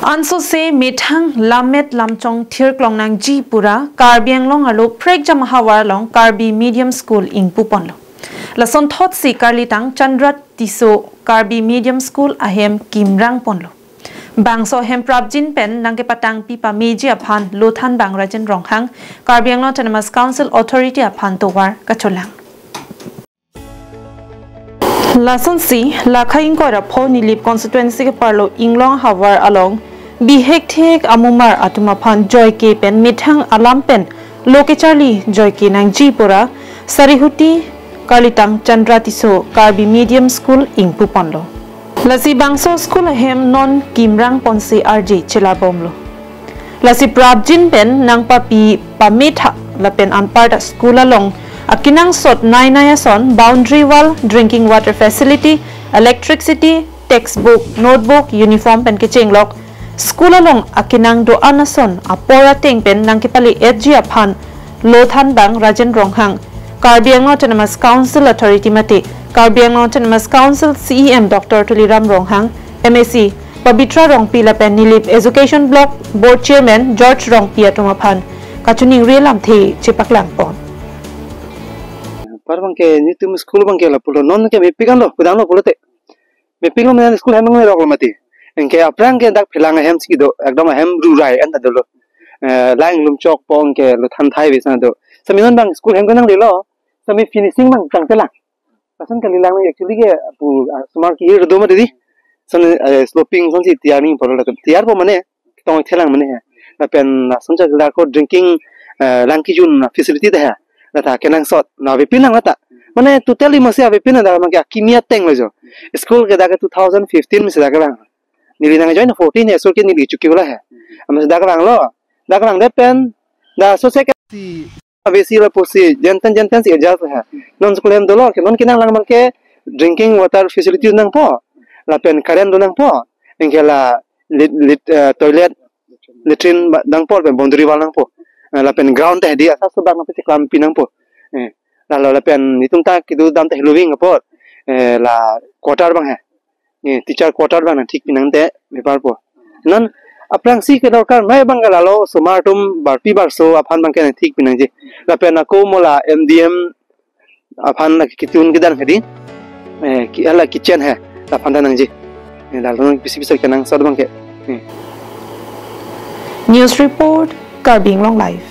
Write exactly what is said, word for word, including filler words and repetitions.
Ansose methang lammet lamchong thirklong nangji pura Karbi Anglong arlo prekjam ahavar along Karbi Medium School ingpuponlo. Lasonthotsi Karlitang Chandra Tisso Karbi Medium School ahem kimrangponlo. Bangso ahem prapjin pen nangkepatangpi pameji aphan Lothanbang Rajen Ronghang, Karbi Anglong Autonomous Council Authority aphan tovar kacholang. Lasonsi, la kha ingkoi ra pho Nilip constituency keparlo Inglong ahavar along bihek thek amumar atum aphan joike pen methang alam pen lo kecharli joike nangji pura Sarihuti Karlitang Chandra Tisso Karbi Medium School ingpuponlo. Lasi bangso school ahem non kimrangponsi arje chelabomlo. Lasi prapjin pen nangpapi pametha lapen anparta school along akenangsot nai nai ason boundary wall, drinking water facility, electricity, textbook, notebook, uniform pen kechenglok school along akenang do-an ason apor ateng pen nangkepale-etji aphan Lothanbang Rajen Ronghang, Karbi Anglong Autonomous Council Authority mate Karbi Anglong Autonomous Council C E M Doctor Tuliram Ronghang, M A C Pabitra Rongpi lapen Nilip Education Block Board Chairman George Rongpi atum aphan kachiningri lamthe chepaklangpon. Par bangke nitum school bangke lapulo, non ke mepik anlo, kudanglo pulote. Mepiklo mane school hem nangle roklo mati. Anke aphrang ke dak phelang ahem si do, ekdom ahem rurai anta dolo. Eh, lang lum chokpo anke Lothan thai vesa do. Sami non bang school hem ke nanglelo. Sami finishing bang tangtelang. Lason kalilang nang actually ke pu, ah, osomar kehir do mati di. Son, eh, sloping sonsi tiyar nangpo latum. Tiyarpo mane tong thelang mane he. Lapen lason chak lako drinking, eh, lang kejun facility ta he. Lata kenangsot na avepin nang lata. Mane totally masi avepin nang dak bangke akimi atenglo jo. School ke dak two thousand fifteen masi dak lang. Neli nangjoin fourteen he, school ke neli chuki bola he. Amat dak langlo. Dak langdet pen dak sose ke si avesi lapusi jenten jenten si adjust he. Non school hem dolo ke non kenanglang bangke drinking water facility nangpo. Lapen current do nangpo. Anke la lit, lit, eh, toilet, latrine ba-, nangpo, lapen boundary wall nangpo. Eh, lapen ground teh di asa subak nangpo, cheklampi nangpo. Eh, lalo lapen nitum ta kedo dam ta heloving apot. Eh, la quarter bang he. Eh, teacher quarter bang nangthik pinangte beparpo. Non aphrangsi kedorkar nai bangke lalo osomar atum barpi barso aphan bangke nangthik pinangji. Lapen ako mo la M D M aphan la kitun kedan kedi. Eh, ki, hala kitchen he, laphan ta nangji. Eh, lalo pisi pisi kenangsot bangke. Eh. News report, Karbi Anglong Live.